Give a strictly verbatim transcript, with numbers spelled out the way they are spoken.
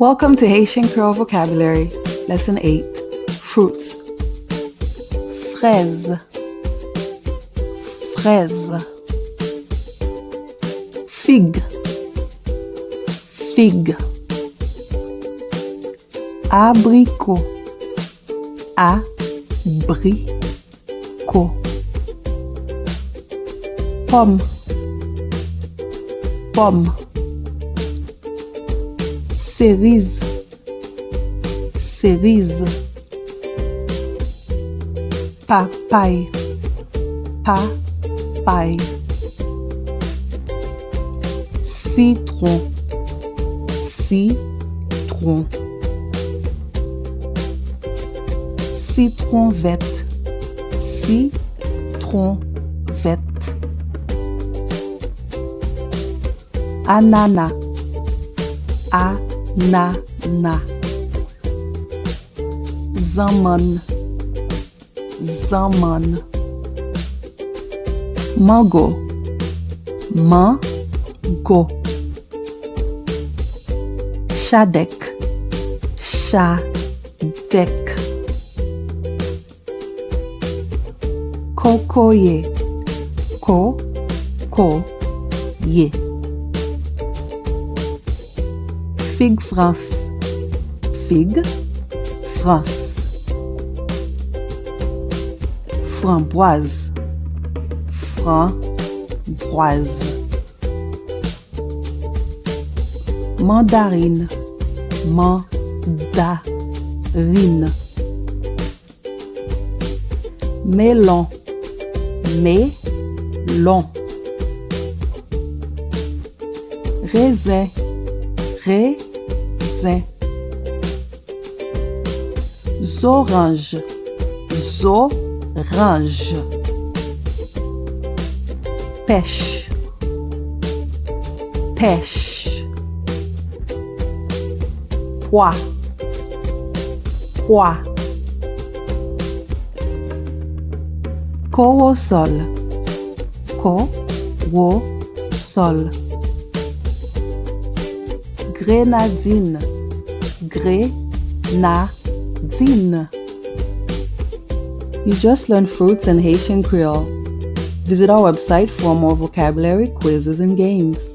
Welcome to Haitian Creole Vocabulary, Lesson eight, Fruits. Frèz. Frèz. Fig. Fig. Abriko. Abriko. Pòm. Pòm. Seriz. Seriz. Papay. Papay. Sitwon. Sitwon. Sitwon vèt. Sitwon vèt. Anana. Anana. Zanmann. Zanmann. Mango. Mango. Chadèk. Chadèk. Kokoye. Kokoye. Fig frans. Fig frans. Franbwaz. Franbwaz. Mandarin. Mandarin. Melon. Melon. Rezen. Rezen. Zoranj. Zoranj. Pèch. Pèch. Pwa. Pwa. Kowosòl. Kowosòl. Grenadin. Grenadin. You just learned fruits in Haitian Creole. Visit our website for more vocabulary, quizzes, and games.